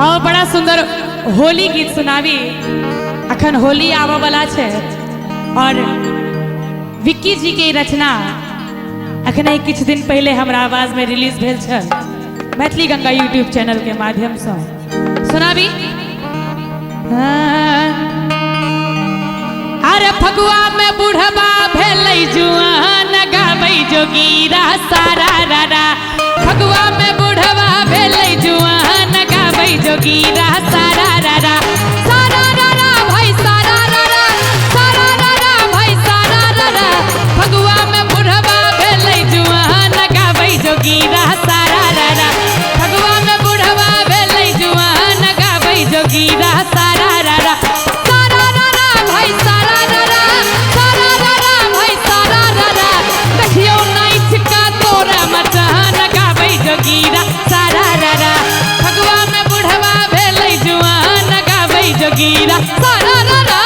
और बड़ा सुंदर होली गीत सुनाबी। अखन होली आबऽ वाला छै और विक्की जी के ई रचना अखन किछु दिन पहले हमरा आवाज में रिलीज भेल छल मैथिली गंगा यूट्यूब चैनल के माध्यम से। सुनाबी। हाँ। अरे फगुआ में बुढ़बा भेलै जुआन गाबै जोगीरा सारा रारा। फगुआ में बुढ़बा भेलै जुआन गाबै जोगीरा सारा रारा। सारा रारा भाई सारा रारा, सारा रारा भाई सारा रारा। फगुआ में बुढ़बा भेलै जुआन गाबै जोगीरा सारा रारा। फगुआ में बुढ़बा भेलै जुआन गाबै जोगीरा सारा रारा। सारा रारा भाई सारा रारा, सारा रारा भाई सारा रारा। देखियौ नाइच का तोरा मचान गाबै जोगीरा सारा रारा। फगुआ में बुढ़बा भेलै जुआन गाबै जोगीरा सारा रारा।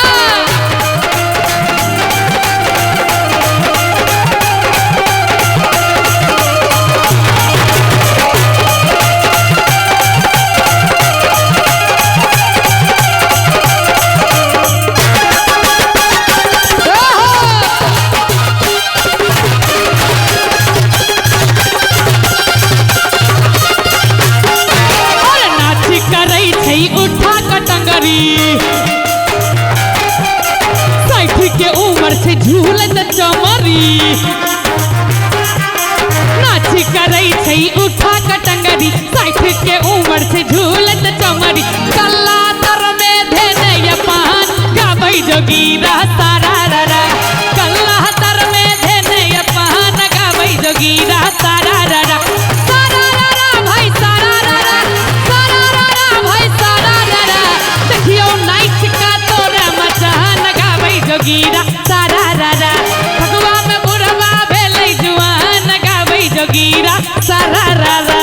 और नाच करै छै उठा कटंगरी, 60 के उम्र से झूलत चमरी। नाच करै छै उठा कटंगरी, 60 के उम्र से झूलत चमरी। कल्ला तर में धेने पान गाबै जोगीरा सारा रारा। कल्ला तर में धेने पान गाबै जोगीरा सारा रारा। सारा रारा भाई सारा रारा, सारा रारा भाई सारा रारा। देखियौ नाइच का तोरा मचान गाबै जोगीरा सारा रारा। फगुआ में बुढ़बा भेलै जुआन गाबै जोगीरा सारा रारा।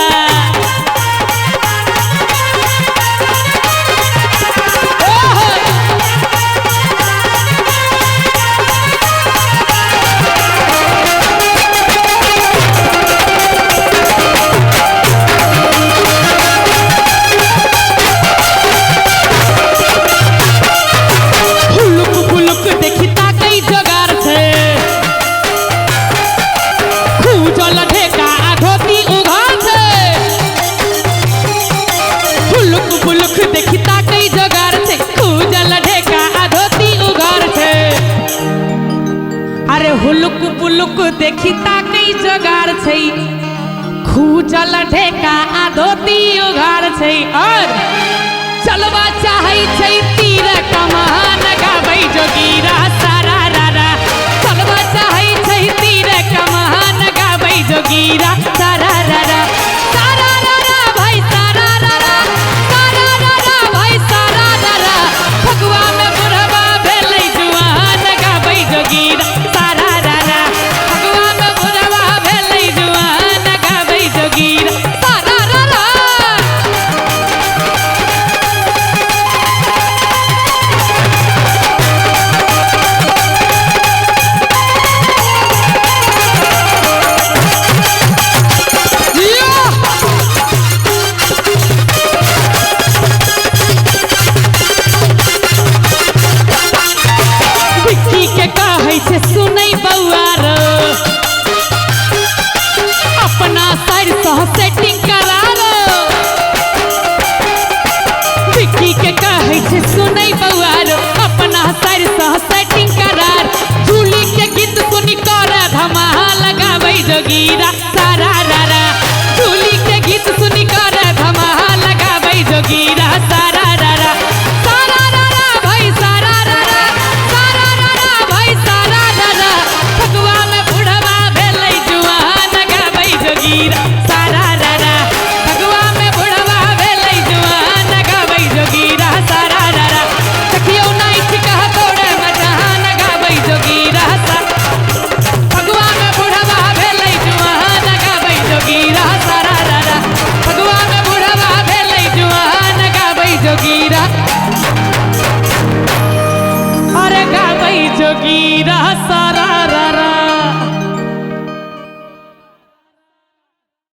हुलुक बुलुक देखी ताकै जोगार छै, खूजल ढेका आ धोती उघार छै। हुलुक बुलुक देखी ताकै जोगार छै, खूजल ढेका आ धोती उघार छै। अरे हुलुक बुलुक देखी ताकै जोगार छै, खूजल ढेका आ धोती उघार छै।